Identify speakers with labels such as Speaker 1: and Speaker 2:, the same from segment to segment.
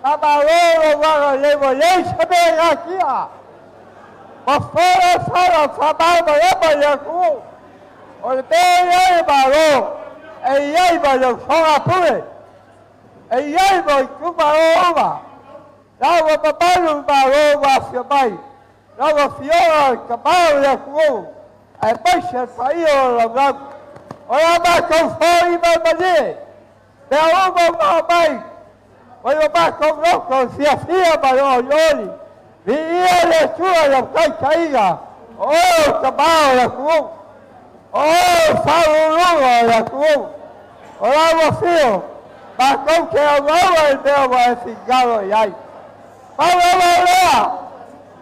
Speaker 1: Faamalo lou agalelei ua leai se mea e natia. Ua fola fala faamalamalama i le atunuu. O le mea e i ai le Malo, e i ai ma le usoga pule, e i ai ma itumalo uma. La ua mamalu le Malo ua afio mai, lau Afioga i le Tama o le atunuu, aemaise le paia o le lalolagi. O le a matou foi mai malie, mea uma ua aumai, mai o matou loto e fiafia ma le olioli. Viia le Atua i lau taitaiga, o oe o le Tama o le atunuu, o oe o le Faauluuluga o le atunuu. O lau afio, matou te auauna i le mea ua e finagalo i ai. Pau lava o lea,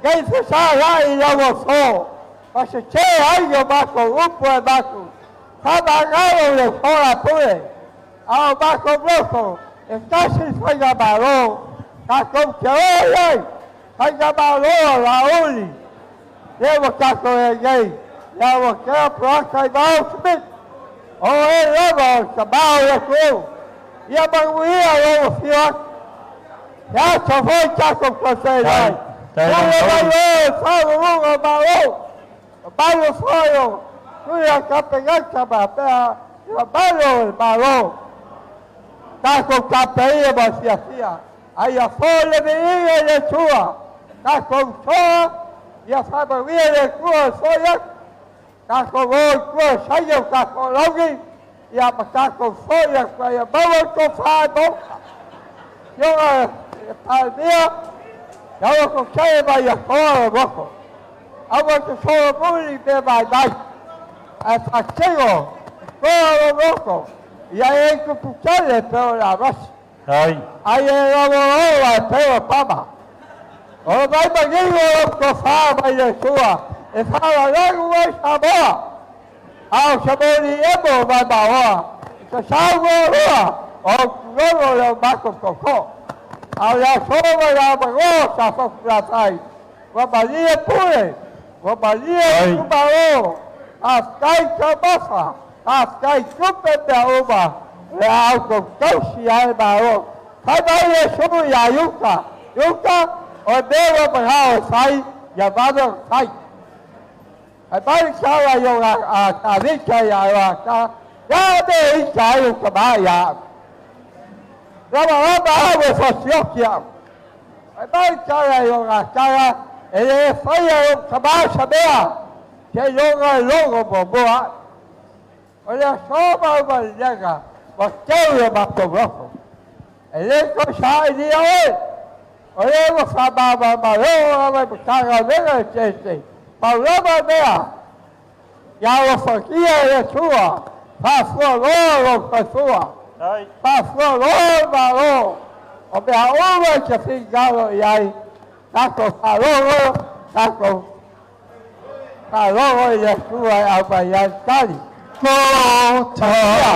Speaker 1: ne i fesagai lau aso, ma sese ai o matou upu e matou faamagalo le sola pule. A o matou loto, e tasi le faigamalo, tatou te o i ai, faigamalo a Laauli, lea ua tatou i ai nei, ia ua tea Poata i Mao Smith, o oe lava o le Tama o le atunuu, ia manuia lou afio atu. E aso foi tatou toe feiloai. Pule mai oe e Faauluuluga o Malo, mamalu foi o Sui o Kapeneta ma mea mamalu o le Malo. Tatou tapeia ma fiafia. A ia foi le viiga i le Atua. Tatou soa, ia faamanuia le Atua e foi atu. Tatou o i tua e saina o tatou alauni, ia ma tatou foi atu ai ia maua le tofa e maota. Afioga i le Palemia, ia aua tosae mai atoa le moto. Aua te solomuli i mea vaivai, ae faatino e toa lou loto, ia e tupu tele pe o le avasi. Ai e logologo e pei o tama. O le mai manino o lou tofa mai le Atua e faalalanu ai Samoa. A o se moli emo mai maoa, i te saunoa lua o tulono le o matou tootoo. A o le aso mai le avanoa sa fotulafai, ua malie pule, ua malie itumalo, faafetai taumafa, faafetai tupe mea uma, o le a outou tausi ai Malo. Fai mai Iesu ia Iuta, Iuta, o le mea ua manao e fai, ia vave ona fai. Fai mai le tala i ona a Tavita ia Ioata, Ia me ita ai ou tama ia au. Lamalama au e fasioti au. Fai mai le tala i ona tala, E le faia e ou tama se mea, seiloga e logo muamua au. O le aso ma umalilega ua teu i o matou loto. E le toe sailia oe, o lea ua faamavamaloo lava i Matagaluega eseese, pau lava mea, ia alofagia e le Atua, faafualoa lou soifua, faafualoa le Malo, o mea uma e te finagalo i ai, tatou faalogo, tatou faalogo i le Atua e aumai ai le tali. Manuia.